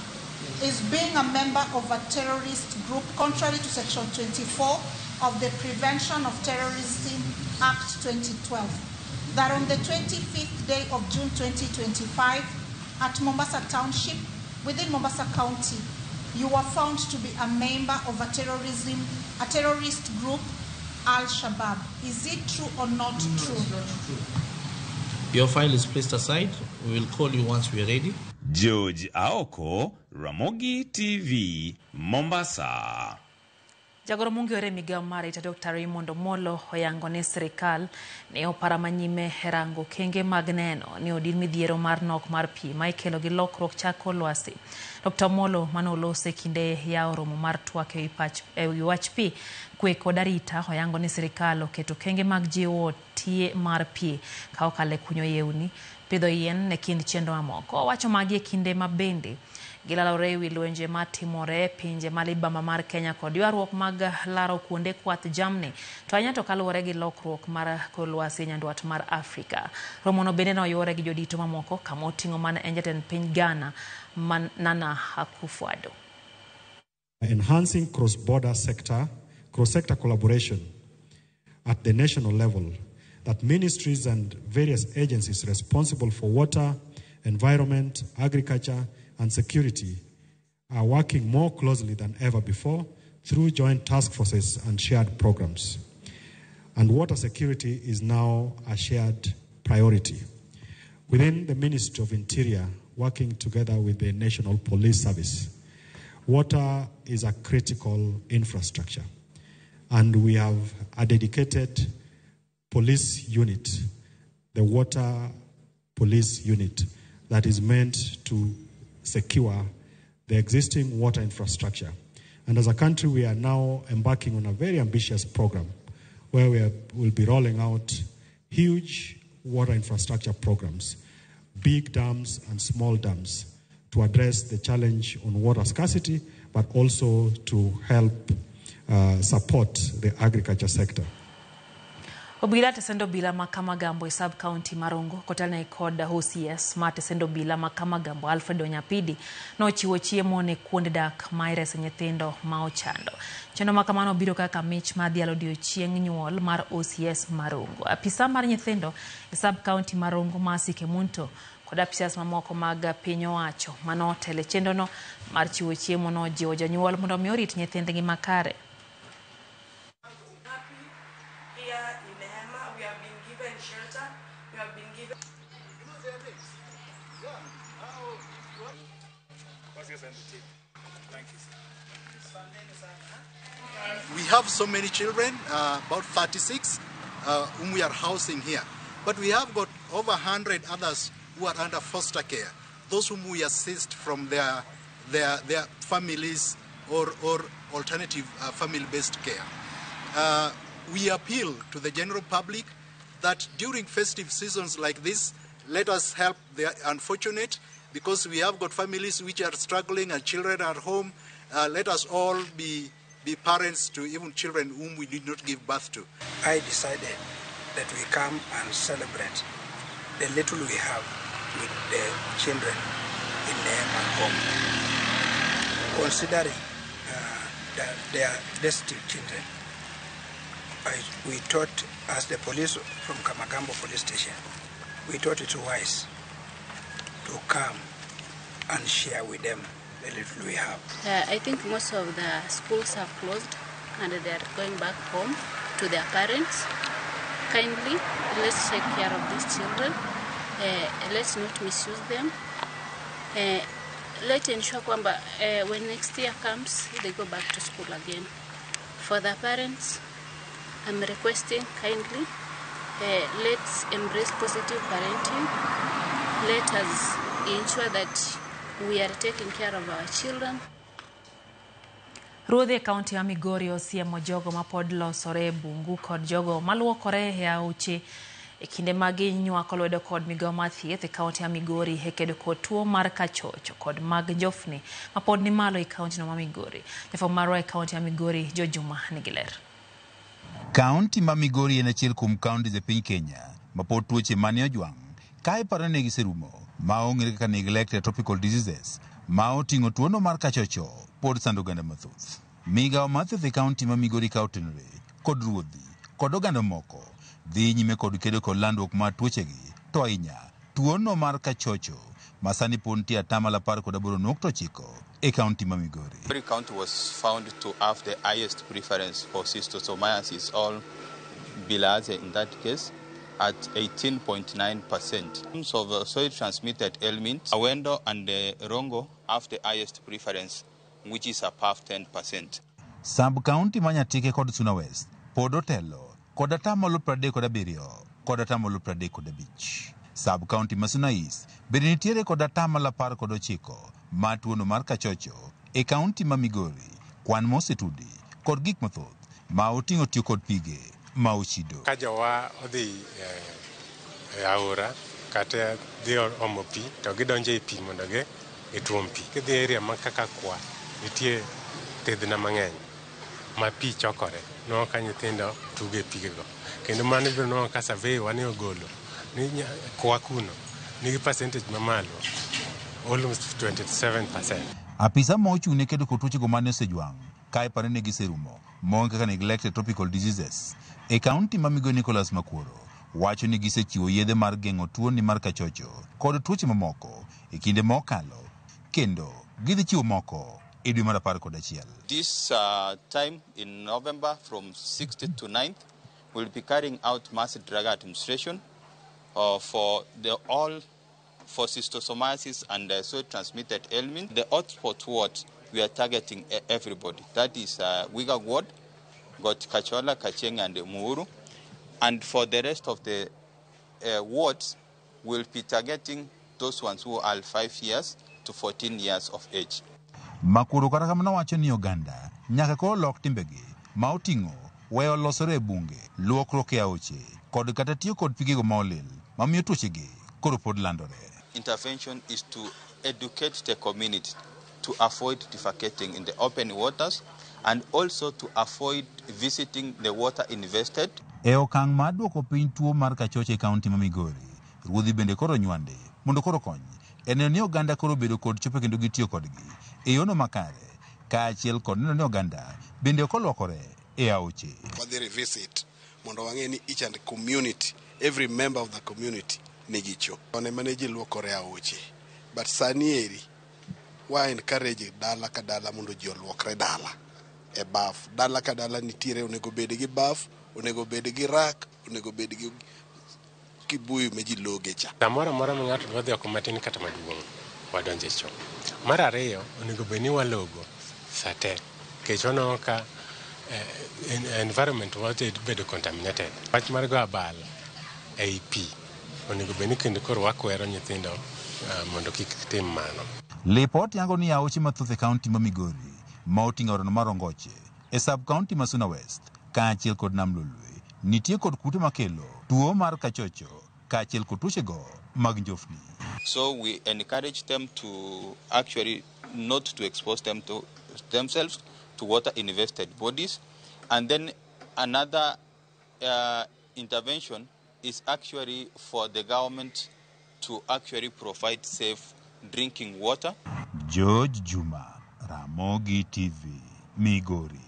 is being a member of a terrorist group contrary to Section 24 of the Prevention of Terrorism Act 2012. That on the 25th day of June 2025 at Mombasa Township, within Mombasa County, you were found to be a member of a terrorist group, Al-Shabaab. Is it true or not true? Not true. Your file is placed aside. We will call you once we are ready. George Aoko, Ramogi TV, Mombasa. Jagoro mong'ere migao mar ita Dr. Raymond Omolo oyango ne sirikal ne opara manyime rango kenge mag neno ni odin midhiero mar nok mar pi ma ikelo gi lokruok chako lwasi. Dr. Omolo manolose kinde yawo romo mar twak ewi wach pi kwe kod arita oyango ni sirikal oketo kenge mag jiwo tie mar pi ka okalo e kunyo yewni, pidho yien e kind chenro mamoko. Owacho magi e kinde ma bende gilalore ewi lwenje matimore e pinje ma libamba mar Kenya kod ywaruok mag laro kuonde kwath jamni to ahinya to kaluwore gi lokruok mar kor lwasi e nyandwat mar Afrika. Romono bende noyuore gi jodito mamoko kama oting'o mana en jatend piny Ghana Nana Akufo-Addo. Enhancing cross-border cross-sector collaboration at the national level, that ministries and various agencies responsible for water, environment, agriculture, and security are working more closely than ever before through joint task forces and shared programs. And water security is now a shared priority. Within the Ministry of Interior, working together with the National Police Service, water is a critical infrastructure. And we have a dedicated police unit, the Water Police Unit, that is meant to secure the existing water infrastructure And as a country, we are now embarking on a very ambitious program where we will be rolling out huge water infrastructure programs, big dams and small dams, to address the challenge on water scarcity, but also to help support the agriculture sector. Obila tesendo bila makamagambo e sub county Marongo kotelne kod OCS ma tesendo bila makamagambo Alfred Onyapidi nochiwo chiemo ne kuonde dak ma irese nyithindo ma ochando. Chenro ma kamano biro kaka mich mar dhialo odiochieng' nyuol mar OCS Marongo. Apisa mar nyithindo e sub county Marongo Mercy Kemunto kod apisas mamoko mag piny owacho manotelo e chenrono mar chiwo chiemo nojiwo jonyuol mondo mi orit nyithindgi makare. We have so many children, about 36, whom we are housing here. But we have got over 100 others who are under foster care, those whom we assist from their families or alternative family-based care. We appeal to the general public that during festive seasons like this, let us help the unfortunate, because we have got families which are struggling and children at home. Let us all be parents to even children whom we did not give birth to. I decided that we come and celebrate the little we have with the children in Neema home, considering that they are destitute children. We thought, as the police from Kamagambo police station, we thought it wise to come and share with them the little we have. I think most of the schools have closed and they are going back home to their parents. Kindly, let's take care of these children. Let's not misuse them. Let's ensure kwamba when next year comes, they go back to school again. For the parents, I'm requesting kindly, let's embrace positive parenting. Let us ensure that we are taking care of our children. Ruodhi e kaunti ya Migori osiemo jogo mapod losore e bungu kod jogo maluokore e aoche e kinde ma ginywako lwedo kod migao mar thieth e kaunti ya Migori e kedo kod tuo mar kachocho kod mag njofni mapod ni malo e kaunti no ma Migori. Jafwambo marwa e kaunti ya Migori George Juma nigi ler. Kaunti ma Migori en achiel kuom kauntis e piny Kenya mapod tuoche mane ojwang' ka iparo ni giserumo ma ong'ere kaka neglected tropical diseases ma oting'o tuono mar kachocho pod sando oganda mathoth. Migao mar thieth e kaunti ma Migori ka otenore kod ruodhi kod oganda moko dhi nyime kod kedo kod landruok mar tuochegi to ahinya tuono mar kachocho ma sani pod nitie 18.9% e kaunti ma Migori. Every county was found to have the highest preference for schistosomiasis, all bilharzia in that case, at 18.9%. In terms of soil-transmitted ailments, Awendo and Rongo have the highest preference, which is above 10%. Sub-county ma Nyatike kod Suna West pod otelo kod 37% kod 35%. Sub-county ma Suna East bende nitiere kod 19% mar tuono mar kachocho e kaunti ma Migori, kwan mosetudi kod gik mathoth ma oting'o tiyo kod pige ma ochido. Ka jowa odhi e aora kata dhi omo pi to gidonjo e pi mondo gituom pi. Kidhi e area ma kaka kwa nitie thidhna mang'eny ma pi chokore. Nwang'o ka nyithindo tugo e pigego. Kendo mano ibiro nwang'o ka survey wane ogolo ni kwa kuno nigi percentage mamalo almost 27%. Apisa ma ochung' ne kedo kod tuochego mane osejwang' ka iparo ni giserumo mong'e kaka neglected tropical diseases e kaunti ma Migori Nicholas Makuoro wacho ni gisechiwo yedhe mar geng'o tuoni mar kachocho kod tuoche mamoko e kinde mokalo kendo gidhi chiwo moko e dwe mar 11. This time in November from 6th to 9th, we'll be carrying out mass drug administration for the all for schistosomiasis and soil transmitted ailment. The hotspot ward, we are targeting everybody. That is Wiga ward, got Kachola, Kacheng and Muhuru. And for the rest of the wards, we'll be targeting those ones who are 5 years to 14 years of age. Makuro kata kamano wacho ni oganda nyaka koro lok timbegi ma oting'o weyo losore e bunge, luokruok e aoche kod kata tiyo kod pigego ma olil mamiyo tuochegi koro pod landore. Intervention is to educate the community to avoid defecating in the open waters and also to avoid visiting the water invested. E okang' mar duoko piny tuo mar kachoche e kaunti ma Migori, ruodhi bende koro nywande mondo koro kony e neno ni oganda koro bedo kod chope kendo gitiyo kodgi e yono makare, kaachiel kod neno ni oganda bende ok olwokore e aoche. Wadhi revisit mondo wang'e ni each and community, every member of the community nigi cho. One mane ji luokore e aoche, but sani eri wa encourage dala ka dala mondo ji oluokre dala e baf. Dala ka dala nitiere onego bed gi baf, onego bed gi rak, onego bed gi kibuyu ma ji loge cha. Samoro amora ma ng'ato dwa dhi oko matin kata maduong', wadonjo e cho. Mar ariyo, onego bed ni walogo sa te, nikech waneno ka environment wa dhi bedo contaminated. Wach mar go abal ei pi, onego bed ni kendo koro wakwero nyithindo mondo kik tim mano. Lipot yango ni aoche mathoth e kaunti ma Migori ma oting'o aorano mar Ongoche e sub kaunti ma Suna West kaachiel kod Nam Lolwe nitie kod kute makelo tuo mar kachocho kaachiel kod tuochego mag njofni. So we encourage them to actually not to expose them to themselves to water invested bodies. And then another intervention is actually for the government to actually provide safe drinking water. George Juma, Ramogi TV, Migori.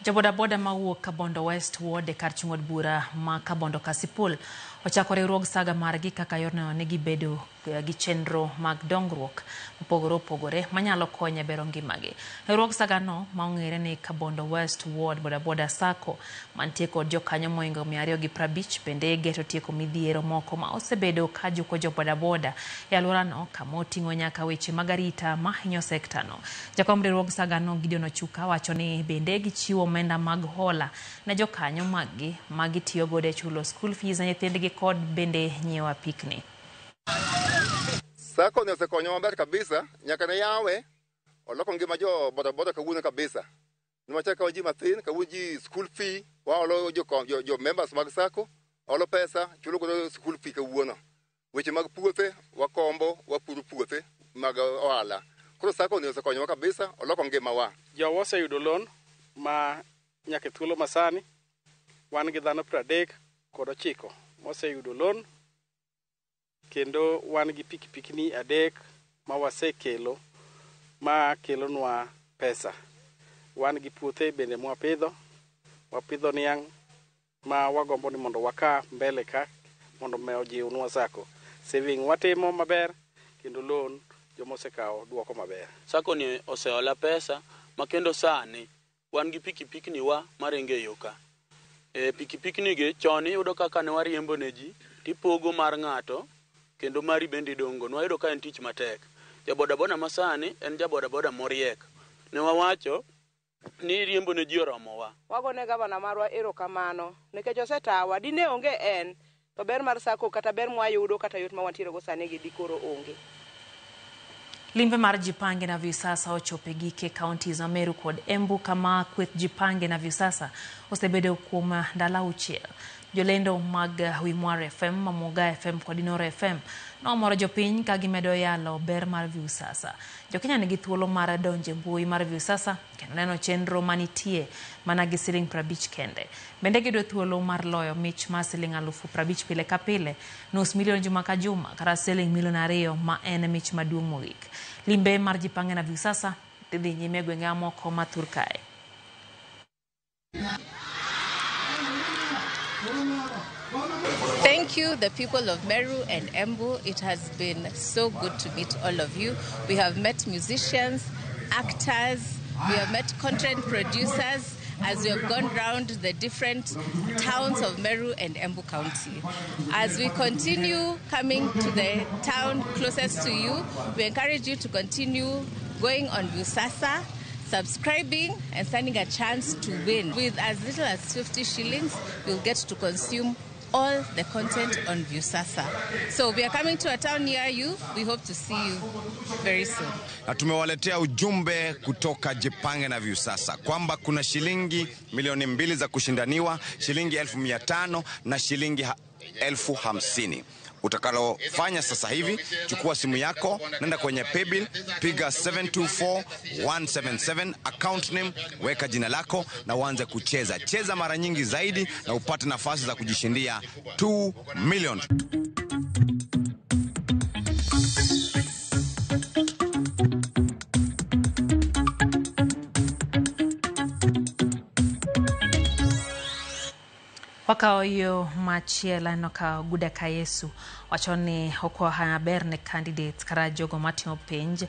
Jobodaboda mawuok Kabondo West Ward e kar chung' od bura ma Kabondo Kasipul ochako riwruog saga margi kaka yorno ne gibedo gi chenro mag dongruok mopogore opogore manyalo konyo e bero ngimagi. Riwruog saga no ma ong'ere ni Kabondo West Ward Bodaboda Sacco mantie kod jokanyo mohingo 250 bende geto tieko midhiero moko ma osebedo ka juko jobodaboda e alworano kama oting'o nyaka weche mag arita mahinyo sekta no. Jakom riwruog saga no Gideon Ochuka wacho ni bende gichiwo omenda mag hola ne jokanyo maggi ma gitiyo godo e chulo school fees ne nyithindgi kod bende nyiewo apikni. Sacco ni osekonyo maber kabisa, nyaka ne yawe oloko ngima jo bodaboda kawuono kabisa. Niwachak kawo ji mathin, kawuono ji school fee, waolo jo members mag Sacco, olo pesa, chulo godo school fee kawuono. Weche mag puothe, wakombo, wapuro puothe mag ohala. Koro Sacco ni osekonyowa kabisa, oloko ngimawa. Jowa oseyudo loan ma nyaka e thuolo masani wan gi dhano 39 moseyudo loan kendo wan gi pikipikni 3 ma wasekelo ma kelonwa pesa. Wan gi puothe bende mwapidho, wapidho niang' ma wagombo ni mondo waka mbele ka mondo me ojiwnwa Sacco. Saving watimo maber kendo loan jomosekawo duoko maber. Sacco ni osehola pesa ma kendo sani wan gi pikipikni wa maringo e yo ka. E pikipikni gi chon iyudo kaka ne wariembo ne ji tipogo mar ng'ato kendo mari bende idong'go. Nwayudo ka en tich matek. Jabodaboda masani en jabodaboda moriek. Ne wawacho ni riembo ne ji oromowa. Wagone gavana marwa erokamano nikech osetawa. Dine onge en to ber mar Sacco kata ber mwayudo kata yot ma wantiere go sani gi dikoro onge. Limbe mar Jipange na Viusasa ochopo e gike counties ma Meru kod Embu kama kweth Jipange na Viusasa osebedo kuom ndalo 6. Jolendo mag Wimwar FM, Mamuga FM kod Inoro FM nomoro jopiny ka gimedo yalo ber mar Viusasa. Jokenya nigi thuolo mar donjo e mbui mar Viusasa kendo neno chenro manitie mana gi siling 50 kende. Bende giyudo thuolo mar loyo mich mar siling 50,000 pile ka pile, 500,000 juma ka juma kata siling 2 million ma en mich maduong' mogik. Limbe mar Jipange na Viusasa dhi nyime e gwenge mamoko ma thur kae. Thank you, the people of Meru and Embu. It has been so good to meet all of you. We have met musicians, actors, we have met content producers as we have gone round the different towns of Meru and Embu County. As we continue coming to the town closest to you, we encourage you to continue going on Viusasa, Subscribing and standing a chance to win. With as little as 50 shillings, you'll get to consume all the content on Viusasa. So we are coming to a town near you. We hope to see you very soon. Na tumewaletea ujumbe kutoka Jipange na Viusasa kwamba kuna shilingi 2 milioni za kushindaniwa, shilingi 500,000 na shilingi 50,000. Utakalofanya sasa hivi, chukua simu yako, nenda kwenye paybill, piga 724177 account name, weka jina lako na uanze kucheza. Cheza mara nyingi zaidi na upate nafasi za kujishindia 2 million. Wakawo yo machielo aneno ka Guda ka Yesu wacho ni ok ber ne candidates kata jogo matimo penj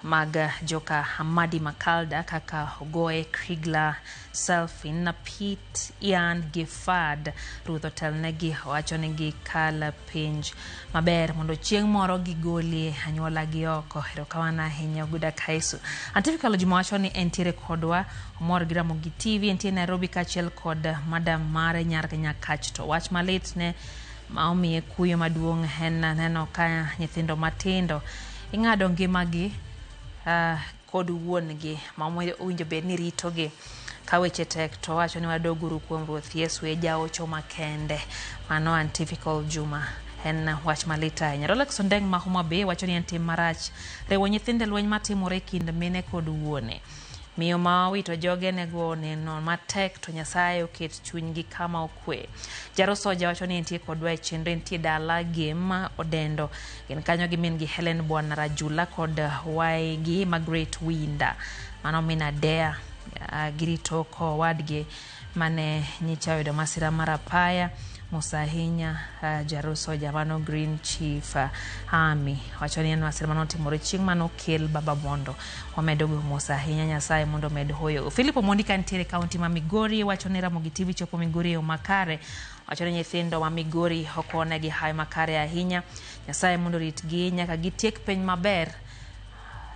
mag joka Hamadi Makalda kaka Ogoe, Krigla, Selfin, Pete, Ian Gifford. Ruth otelnegi wacho ni gikal penj maber mondo chieng' moro gigolie anyuola gi oko. Erokamano ahinya Guda ka Yesu. Antifikalo Juma wacho ni entiere kodwa, omor gi Ramogi TV, entie Nairobi kaachiel kod madam mare nyar Nyakach. To wach malit ne ma omiye kuyo maduong' en neno ka nyithindo matindo ing'ado ngimagi kod wuon-gi ma owinjo bed ni ritogi. Ka weche tek to wacho ni wadoguru kuom Ruoth Yesu e jaocho makende. Mano Antifikal Juma. En wach malit ahinya. Rolex Ondeng ma Homa Bay wacho ni en tim marach riwo nyithindo e lweny matimore e kind mine kod wuone. Miyo ma owito joge nego neno matek to Nyasaye oket chunygi kama okwe. Jaro Soja wacho ni entie kodwa e chenro, entie dala Gem Odendo. Gin kanyo gi min gi Helen Bwana Rajula kod waigi Margaret Winda. Mano min Adea girito kowadgi mane nyicha oyudo masira mar apaya. Musa ahinya Jaro Soja mano Green Chief Army wacho ni en masira manotimore chieng' manokel Baba Bondo. Wamedo go mos ahinya, Nyasaye mondo omed hoyo. Philip Omondi kantiere kaunti ma Migori wacho ni Ramogi TV chopo Migori e yo makare. Wacho ni nyithindo ma Migori ok onegi hawi makare ahinya. Nyasaye mondo oritgi nyaka gitiek penj maber.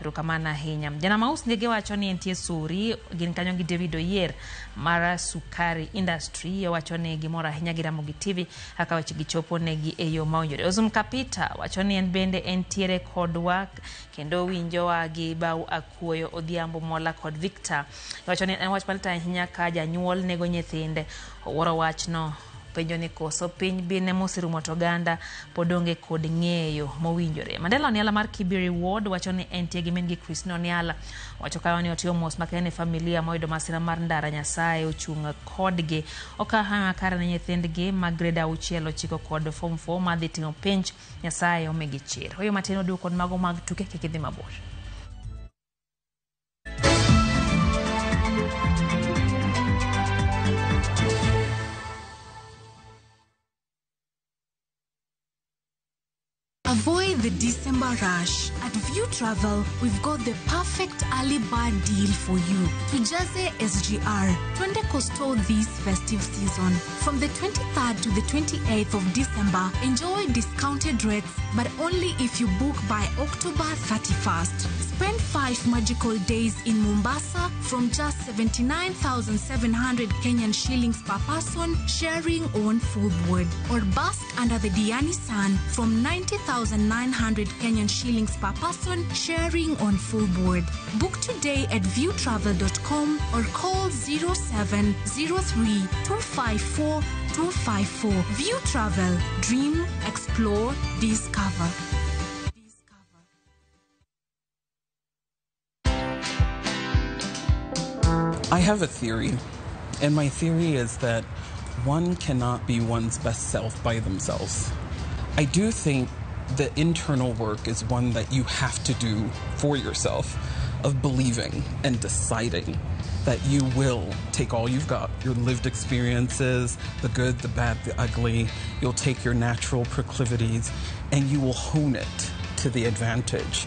Erokamano ahinya. Jana Maus Ndege wacho ni entie Suri, gin kanyo gi David Oyier mar Sukari Industry, wacho ni gimor ahinya gi Ramogi TV kaka weche gi chopo negi e yo mowinjore. Ozum Kapita wacho ni en bende entiere kodwa kendo winjowa gi Bau Akuoyo Odhiambo Mola kod Victor. Wacho ni en wach malit ahinya ka janyuol nego nyithinde. Owuoro wachno, penjo ni koso piny bine moserumo to oganda pod onge kod ng'eyo mowinjore. Mandela Oniala mar Kibiri Ward wacho ni entie gi min gi Christine Oniala. Wacho kayo ni otiyo mos makende ne familia moyudo masira mar ndara, Nyasaye ochung' kodgi. Okawo hawi makare ne nyithindgi mag grade 6, 9 kod form 4 madhi timo penj, Nyasaye omigi chir. Hoyo matin oduogo kod mago mag tuke, kik idhi mabor. Avoid the December rush. At View Travel, we've got the perfect early bird deal for you. Tujaze SGR, Twende Coastal this festive season. From the 23rd to the 28th of December, enjoy discounted rates, but only if you book by October 31st. Spend 5 magical days in Mombasa from just 79,700 Kenyan shillings per person, sharing on full board. Or bask under the Diani sun from 90,900 Kenyan shillings per person, sharing on full board. Book today at viewtravel.com or call 0703 254 254. View Travel. Dream, explore, discover. I have a theory, and my theory is that one cannot be one's best self by themselves. I do think the internal work is one that you have to do for yourself, of believing and deciding that you will take all you've got, your lived experiences, the good, the bad, the ugly. You'll take your natural proclivities and you will hone it to the advantage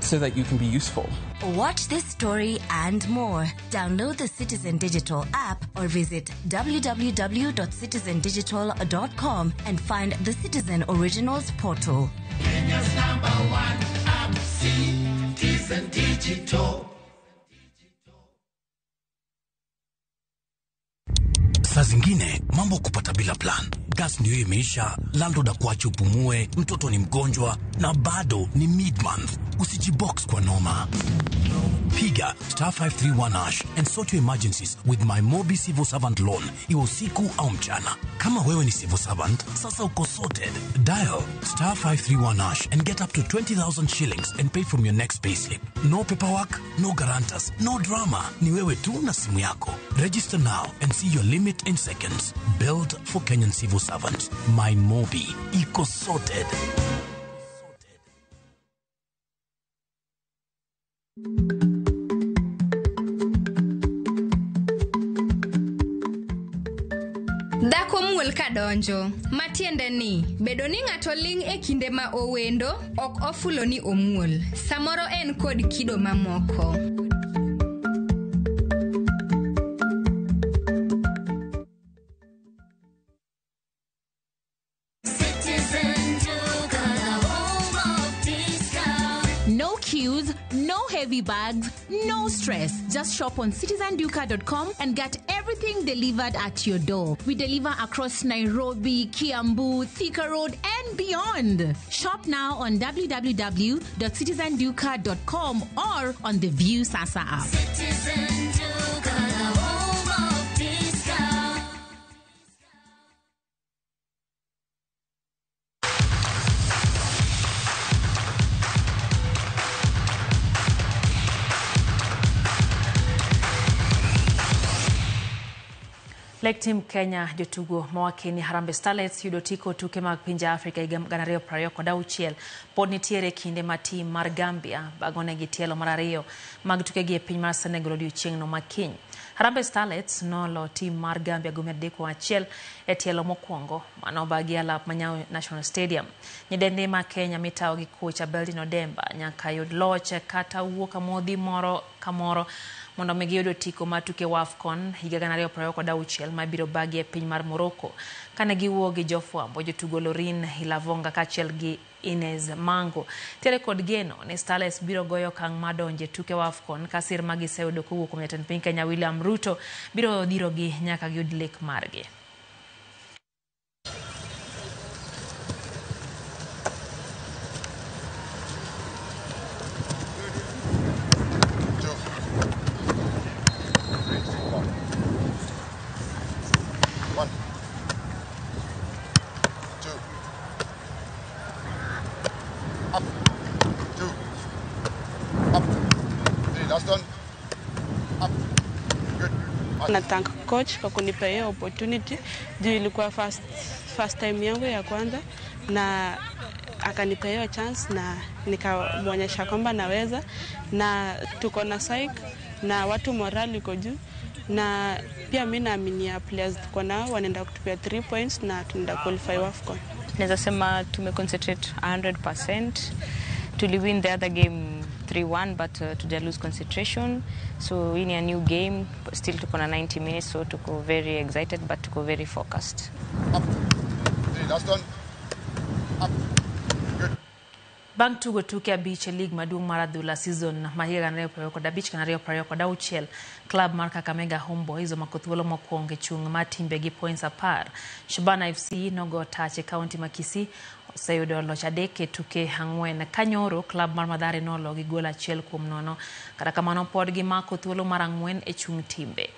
so that you can be useful. Watch this story and more. Download the Citizen Digital app or visit www.citizendigital.com and find the Citizen Originals portal. Kenya's number one app, Citizen Digital. Saa zingine mambo kupata bila plan. Gas ndio imeisha, landlord akuache upumue, mtoto ni mgonjwa na bado ni mid-month. Usijibox kwa noma. Piga *531# and sort your emergencies with my Mobi Civil Servant Loan, iwe usiku au mchana. Kama wewe ni civil servant, sasa uko sorted. Dial *531# and get up to 20,000 shillings and pay from your next payslip. No paperwork, no guarantors, no drama. Ni wewe tu na simu yako. Register now and see your limit in seconds. Build for Kenyan civil servants. My Mobi. Iko sorted. Dhako muol kadonjo, matiende ni bedo ni ng'ato ling' e kinde ma owendo ok ofulo ni omuol. Samoro en kod kido mamoko. No queues, no heavy bags, no stress. Just shop on citizenduka.com and get everything delivered at your door. We deliver across Nairobi, Kiambu, Thika Road, and beyond. Shop now on www.citizenduka.com or on the View Sasa app. Citizen Duka, the home of discount. Lek Team Kenya jotugo mawakeni Harambee Starlets yudo tiko tuke mag pinje Afrika higa 2026 pod nitiere kinde ma tim mar Gambia bagonegi tielo mar ariyo mag tukegi e piny mar Senegal odiochieng'no ma kiny. Harambee Starlets nolo tim mar Gambia gol 3-1 e tielo mokwongo manobagi alap ma Nyayo National Stadium. Nyidendi ma Kenya mitawo gi kocha Beldin Odemba nyaka yud loch kata wuok amodhi moro kamoro mondo mi giyud otiko mar tuke AFCON higa 2026 mabiro bagi e piny mar Morocco. Kane giwuo gi jofwambo, jotugo Lorin Ilavonga kaachiel gi Ines Mango tiere kod geno ni Starlets biro goyo okang' mar donjo e tuke AFCON ka sir ma giseyudo kowuok kuom jatend piny Kenya William Ruto biro dhirogi nyaka giyud lek margi. One, two, up, two, up, three, last one, up, good. Na thank coach kwa kunipa hiyo opportunity juu ilikuwa first time yangu ya kwanza na akanipa hiyo chance na nikamwonyesha kwamba naweza, na tuko na psych na watu morale iko juu, na pia mimi naaminia players tuko nao wanaenda kutupia 3 points na tunaenda qualify AFCON. Naweza sema tumeconcentrate 100%. Tuliwin the other game 3-1 but tuja lose concentration. So hii ni a new game, but still tuko na 90 minutes, so tuko very excited but tuko very focused. Three, last one, up, good. Bang' tugo tuke abich e lig maduong' mar adhula season ma higa 2025 2026, klab mar Kakamega Homeboys omako thuolo mokwongo e chung' mar timbe gi points 10. Shabana FC nogo tach e kaunti ma Kisii oseyudo loch 3 e tuke 4. Kanyoro klab mar Mathare nolo gi gol 1-0. Kata kamano pod gimako thuolo mar 4 e chung' timbe.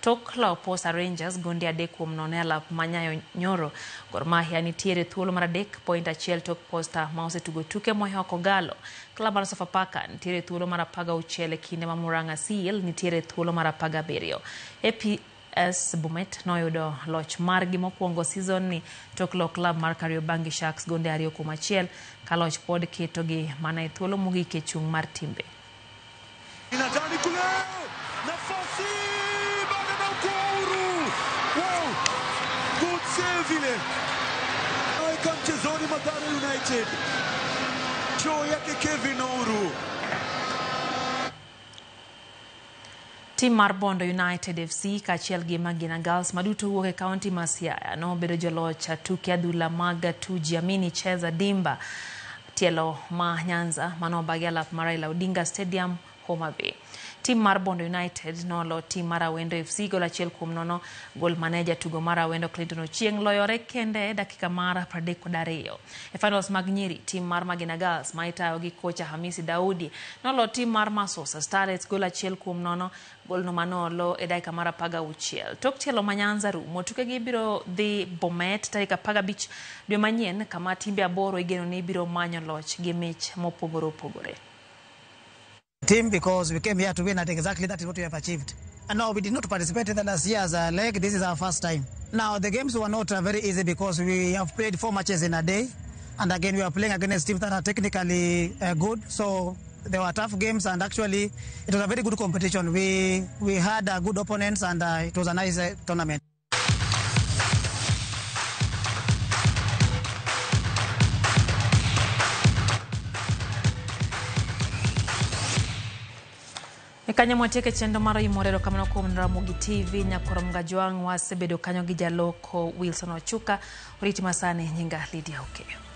Tok lao Posta Rangers gonde 3-0 e alap ma Nyayo Nyoro. Gor Mahia nitiere thuolo mar 3 point 1 tok Posta ma osetugo tuke mohewo Kogalo. Klab mar Sofapaka nitiere thuolo mar 16 e kinde ma Murang'a Seal nitiere thuolo mar 17. APS Bomet noyudo loch margi mokwongo season ni tok lo klab mar Kariobangi Sharks gonde 2-1 ka loch pod ketogi mana e thuolo mogik e chung' mar timbe. Inadani kule nafasi bado na Ouru. Wow, good save ile. Aweka mchezoni Mathare United. Choo yake Kevin Ouru. Tim mar Bondo United FC kaachiel gi Magina Girls maduto wuok e kaunti ma Siaya nobedo joloch tuke adhula mag Tujiamini Cheza Dimba tielo ma Nyanza manobagi alap mar Raila Odinga Stadium Homa Bay. Tim mar Bondo United nolo tim mar Awendo FC gol 1-0. Gol mane jatugo mar Awendo Clinton Ochieng loyore kende e dakika mar 32. E finals mag nyiri, tim mar Magina Girls ma itayo gi kocha Hamisi Daudi nolo tim mar Masosa Starlets gol 1-0. Golno manolo e dakika mar 16. Tok tielo ma Nyanza rumo, tukegi biro dhi Bomet tarik 15 dwe manyien kama timbe 8 igeno ni biro manyo loch gi mich mopogore opogore. Team because we came here to win, and exactly that is what we have achieved. And no, we did not participate in the last year's leg. This is our first time. Now, the games were not very easy because we have played 4 matches in a day. And again, we are playing against teams that are technically good. So they were tough games, and actually it was a very good competition. We had good opponents, and it was a nice tournament. Kanyo mwatieke chenro mar Oyimore. Erokamano kuom Ramogi TV nyakoro Mgajwang' wasebedo kanyo gi jaloko Wilson Ochuka. Oriti masani nyinga Lydia Okeyo.